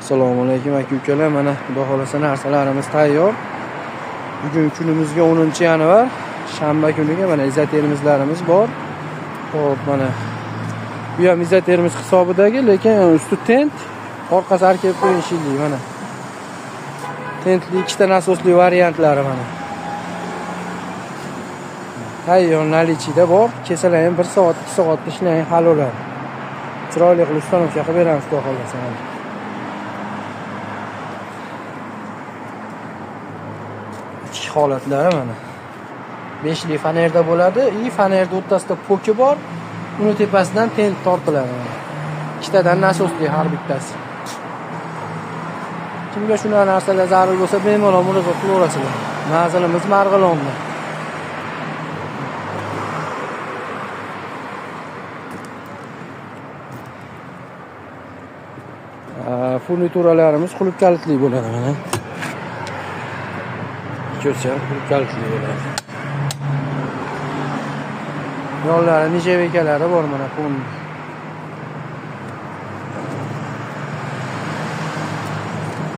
Assalomu alaykum aka ukalar, mana xudo xohlasa narsalarimiz tayyor. Bugun kunimizga 10-yanvar, shanba kuniga mana izotermizlarimiz bor. Xo'p, mana bu ham izotermiz hisobidagi, lekin usti tent, orqasi arka qo'yishli mana. Tentli ikkita nasosli variantlari mana. Tayyor nalichida bor. Kesalar ham 1 soat, 2 soatda ishlang hal bo'ladi. Chiroyli qilib ustanovka qilib beramiz xudo xohlasa mana. Ichki holatlari mana. 5li fanerda bo'ladi, i fanerda o'rtasida poki bor. Uni tepasidan tent tortiladi mana. Ikkitadan nasosli har bittasi. Kimga shunaqa narsalar zarur bo'lsa, bemalol murojaat qilaverasizlar. Manzilimiz Marg'ilonda. Furnituralarimiz qulf kalitli bo'ladi mana. Ikkovsi ham qulf kalitli bo'ladi. Yo'llari nijeveykalari bor mana pul.